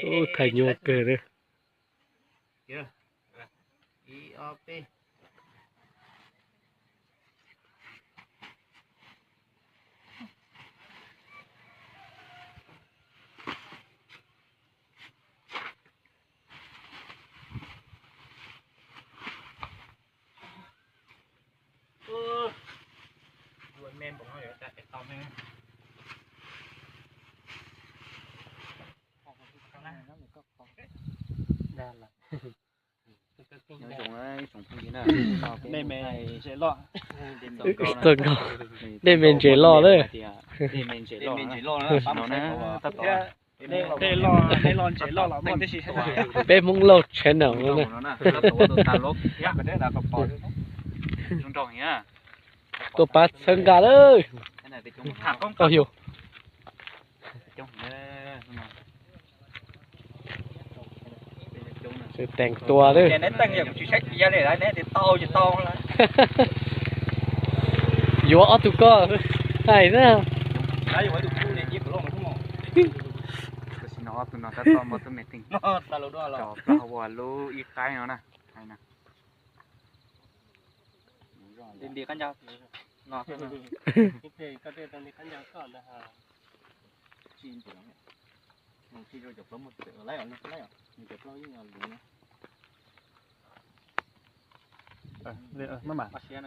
Ub, thaiv nyuaj kawg li. Dej me ntses loj lawm. Peb Hmoob Lauj channel no na. Tuaj pab txhawb nqa lawm. Au yog. Teem tua lawm. Yuav ob tug koj hais na. Plaub hau lub ib qaib no na.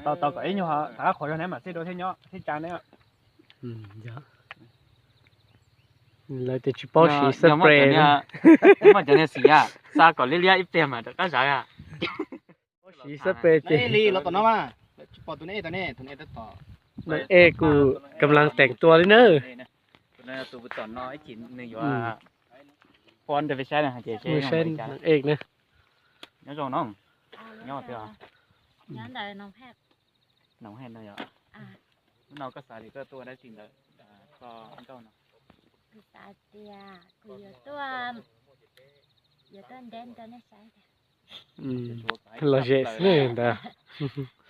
Tau tau kom ib nyuag rov qab qhuav zog ne mam xij rau thiab nyob thiab tsa ne. Lawv tias tsis paub siv xab pre. Muaj cov niag xim a, xa kom liab liab ib pliag mas rov qab zov a. Paub siv xab pre ces. Nws ej kuj kam las teem tua li na. Tus tom no ib chim nws yuav pon rau peb saib na, ces saib nws ej na. Nyob zoo no, nyob twg os? Nyob ntawm Noo Hej no yog. Hnub no koj xav tias koj tuaj ua dab tsi ntawm txoj nkauj no? Kuv xav tias kuv yuav tuaj, yuav tuaj ntev rau nej saib tias. Los zem xwb ntawd.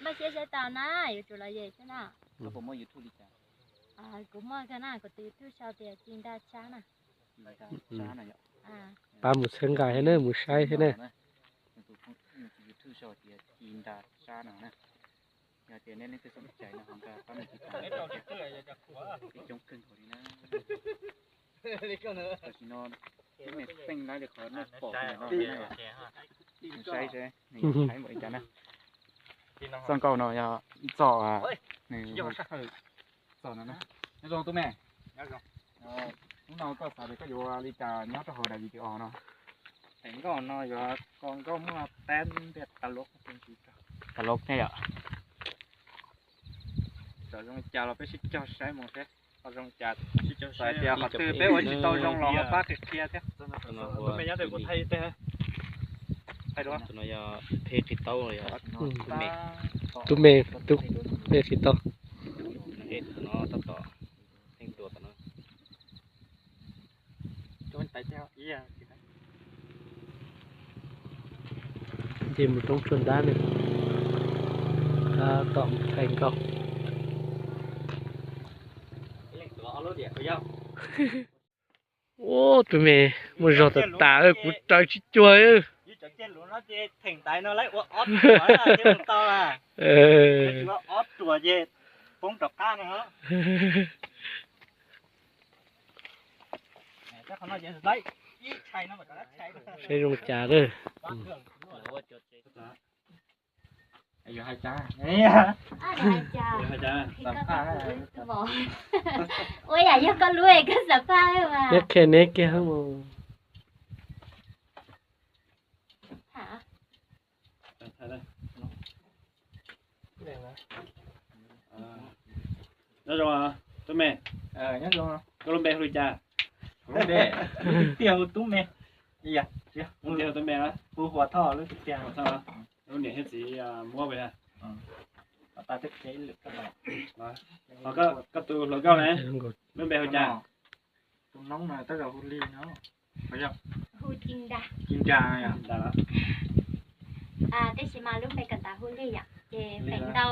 Npaj siab saib tau na, yuav tsum los zem xwb na. Kuv muaj kawg na, kuv tus YouTube sau tias Ci Nra Tsab na. Pab mus txhawb nqa thiab na, mus saib thiab na. Yog tias nej leej twg xom cai no ho nkag pab mus tiv tas, peb coob kawg nkaus li na. Tam sim no ib me peej laib li qhov nej pom no, saib seb nws yuav haib npaum li cas na. Txoj nkauj no yog ib txoj nws txoj no na. Nyob zoo tub me. Hnub no koj xav tias koj yuav ua li cas nyob rau hauv daim video no? Daim nkauj no yuav ua nkauj muaj tab ntiaj teb, tas lov ne yom. Txawm zoo li cas los peb sib cog saib mus seb ho zoo li cas. Txawm tias qhov twg peb ua tsis tau zoo los ho pab qhia qhia thiab. Tus me nyob tej kuv thaij tej. Tub me, tub me qhib taub. Ces mus roob tsua ntab ne, tab tom mus thaij nkauj. Ua, tus me muaj zog tas tas, kuv raws tsis cuag. Saib zoo cas lawm. Ua yam yog koj lub es koj xam phaj mas. Neb qhia neb kiag mus. Nyob zoo tub me. Koj lub npe hu li cas? Tiag hu tub me. Tiag hu tub me. Hu Hua Thoj lub tiag. Lub niam thiab txiv muab pes. Koj tus hluas nkauj ne, lub npe hu cas? Tus noob no tab zaum hu Lis no. Hu Ci Nra. Ci Nra. Tab sis mas lub npe kawm ntawv hu Lis yom, ces feem ntau,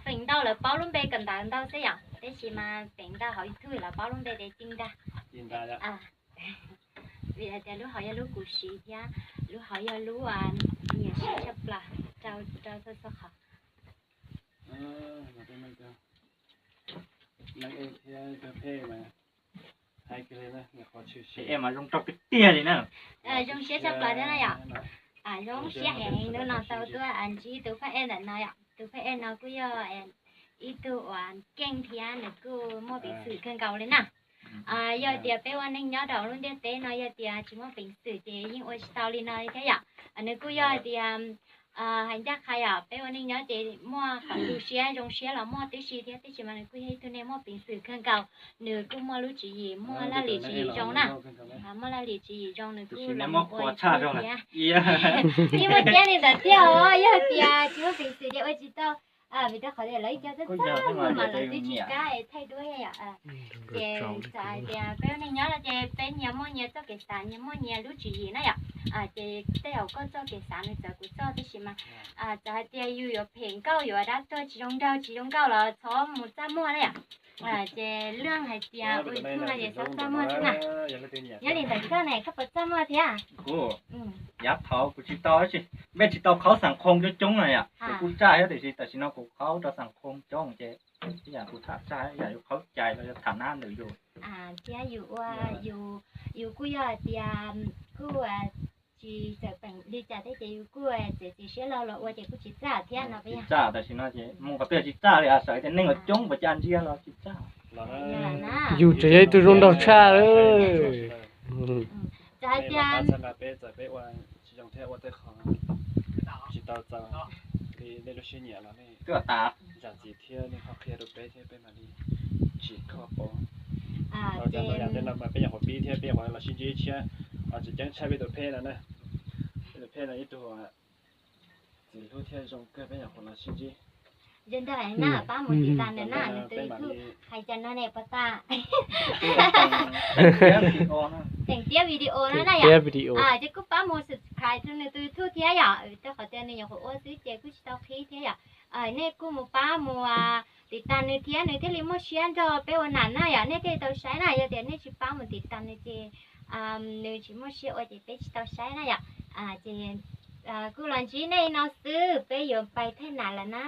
feem ntau lawv paub lub npe kawm ntawv ntau xwb yom, tab sis mas feem ntau hauv YouTube lawv paub lub npe tias Ci Nra. Vim hais tias lub hauv yog lub kuv siv thiab lub hauv yog lub nyiam siv tshaj plaws rau txhua txhua qhov. Zoo siab tshaj plaws thiab na yom. Zoo siab heev hnub no tau tuaj ntsib tus phaj ej ntawm no yom. Tus phaj ej no kuj yog ib tug uas keej thiab nws kuj muaj peev xwm kawg nkaus li na. Yog tias peb ua neej nyob rau lub ntiaj teb no yog tias tsis muaj peev xwm ces yeej ua tsis tau li no li thiab yom. Nws kuj yog tias hais ncaj qha yom, peb ua neej nyob ces muaj qhov tu siab zoo siab los muaj tib si thiab, tab sis mas nws kuj yog ib tug neeg muaj peev xwm kawg nkaus, nws kuj muaj lub tswv yim, muaj laj lim tswv yim zoo na. Muaj laj lim tswv yim zoo nws kuj los ua ib tug thiab. Yeej muaj tiag li ntawd thiab os, yog tias tsis muaj peev xwm ces ua tsis tau. Vim rau qhov tias lawv ib co txaj txaj muag mas lawv twb tsis kam thaij duab yom. Ces txawm hais tias peb ua neej nyob no ces peb nyias muaj nyias txoj kev xav, nyias muaj nyias lub tswv yim na yom. Ces tej zaum koj txoj kev xav nws txawv kuv txoj, tab sis mas txawm hais tias yus yuav phem nkauj yuav dab tuag tsis zoo nraug tsis zoo nkauj los txhob mus txaj muag na yom. Ces leej hais tias ua YouTube no ces txhob txaj muag xwb na. Nyob li ntawd koj ne, koj puas txaj muag thiab? Kuv yav thaud kuv tsis tau, mej tsis tau qhaub xas khoo coob coob na yom, ces kuj txaj thiab, tiam sis tam sim no kuv qhaub rau xas khoo coob ces ib yam kuv tham txaj ib yam yus qhaub cai los yog tham nab ntawm yus. Thiab yus ua, yus kuj yog hais tias kuj tsis txawm peem li cas thiab ces yus kuj txiav txim siab lo los ua ces kuj tsis txaj thiab no. Tsis txaj, tam sim no ces mus qhov twg tsis txaj li, xav tias neeg los coob puas cas ntsia los tsis txaj. Yus tseem yog ib tug zoo nraug tshaj. Txawm hais tias peb txawm peb ua tsis zoo thiab ua tej qhov tsis tau txaus li nej lub siab nyiam los nej zam txim thiab nej ho qhia rau peb thiab peb mam li tsis kho pov. Tau cas tau yam tej no mas peb nyuam qhuav pib thiab peb nyuam qhuav los sib ntsib tshiab, tseem ceeb tshaj peb tus pheb no na. Peb tus pheb no ib tug txiv hlub thiab zoo kawg, peb nyuam qhuav los sib ntsib. Zoo nraug na, pab mus tiv tas nws na, nws tus YouTube hais cas no ne puas tas. Tseem tiab video no na yom. Ces kuj pab mus subscribe rau nws tus YouTube thiab yom, rau qhov tias nws nyuam qhuav ua xwb ces kuj tsis tau qhib thiab yom. Nej kuj mus pab mus tiv tas nws thiab nws thiaj li muaj siab nrog peb ua nam na yom, nej thiaj li tau saib na. Yog tias nej tsis pab mus tiv tas nws ces nws tsis muaj siab ua ces peb tsis tau saib na yom. Ces kuj los ntsib nej no xwb, peb yuav pais thaij nam lawm na.